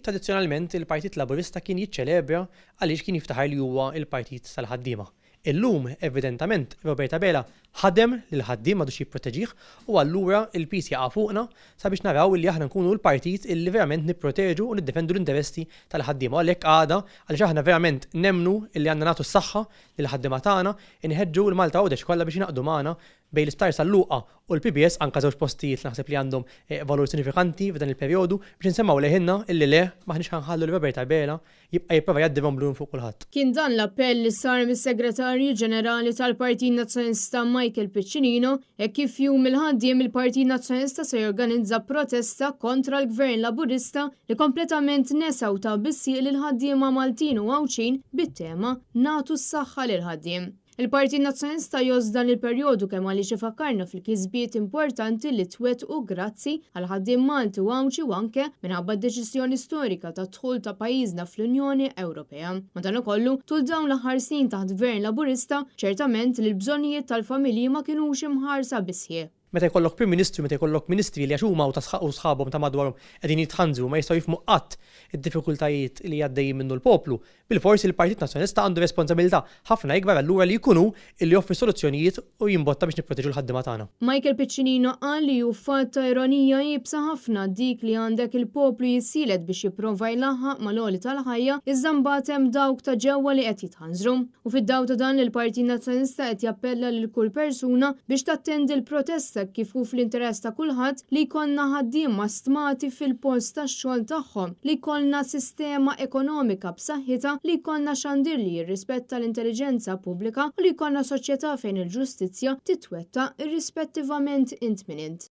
Tradizzjonalment il-Partit Laburista kien jiċċelebra għaliex kien jiftaħar li huwa l-partit tal-ħaddiema. Illum, evidentament, Robert Abela ħadem lill-ħaddiem m'għadux jipproteġih u allura l-piż jaqa' fuqna sabiex naraw illi aħna nkunu l-partit illi verament nipproteġu u niddefendu l-interessi tal-ħaddiema u għalhekk għada għaliex aħna verament nemmnu illi għandna nagħtu s-saħħa lill-ħaddiema tagħna, inħeġġu l-Malta Għawdex kollha biex jingħaqdu magħna bejn l-Isptar San Luqa u l-PBS, anke żewġ postijiet li naħseb li għandhom valur sinifikanti f'dan il-perjodu, biex insemmgħu leħinna illi le, m'aħniex ħa nħallu lil Robert Abela jibqa' jipprova jgħaddi romblu minn fuq kulħadd. Kien dan l-appell li sar mis-Segretarju Ġenerali tal-Partit Nazzjonalista Michael Piccinino hekk kif f'Jum il-Ħaddiem il-Partit Nazzjonalista se jorganizza protesta kontra l-Gvern Laburista li kompletament nesa u ta bis-sieq lill-ħaddiema Maltin u Għawdxin bit-tema 'Nagħtu s-saħħa lill-ħaddiem'. Il-Partit Nazzjonalista jgħożż dan il-perjodu kemm għaliex ifakkarna fil-kisbiet importanti li twettqu grazzi għall-ħaddiem Malti u Għawdxi u anke minħabba d-deċiżjoni storika tad-dħul ta' pajjiżna fl-Unjoni Ewropea. Madankollu, tul dawn l-aħħar snin taħt Gvern Laburista, ċertament li l-bżonnijiet tal-familji ma kinux imħarsa bis-sħiħ. Meta jkollok Prim Ministru, meta jkollok Ministri li għax huma u sħabhom ta' madwarhom qegħdin jitħanżru ma jistgħu jifhmu qatt id-diffikultajiet li għaddejjin minnu l-poplu, bilfors il-Partit Nazzjonalista għandu responsabilità ħafna ikbar allura li jkun hu li joffri soluzzjonijiet u jimbotta biex nipproteġu l-ħaddiema tagħna. Michael Piccinino qal li hu fatt ta' ironija iebsa ħafna dik li għandek il-poplu jissielet biex jipprova jlaħħaq mal-għoli tal-ħajja iżda mbagħad hemm dawk ta' ġewwa li qed jitħanżru. U fid-dawl ta' dan l-Partit Nazzjonalista qed jappella lil kull persuna biex tattendi l-protesta kif hu fl-interess ta' kulħadd li jkollna ħaddiema stmati fil-post tax-xogħol tagħhom, li jkollna sistema ekonomika b'saħħitha, li jkollna xandir li jirrispetta l-intelliġenza pubblika u li jkollna soċjetà fejn il-ġustizzja titwettaq irrispettivament int min int.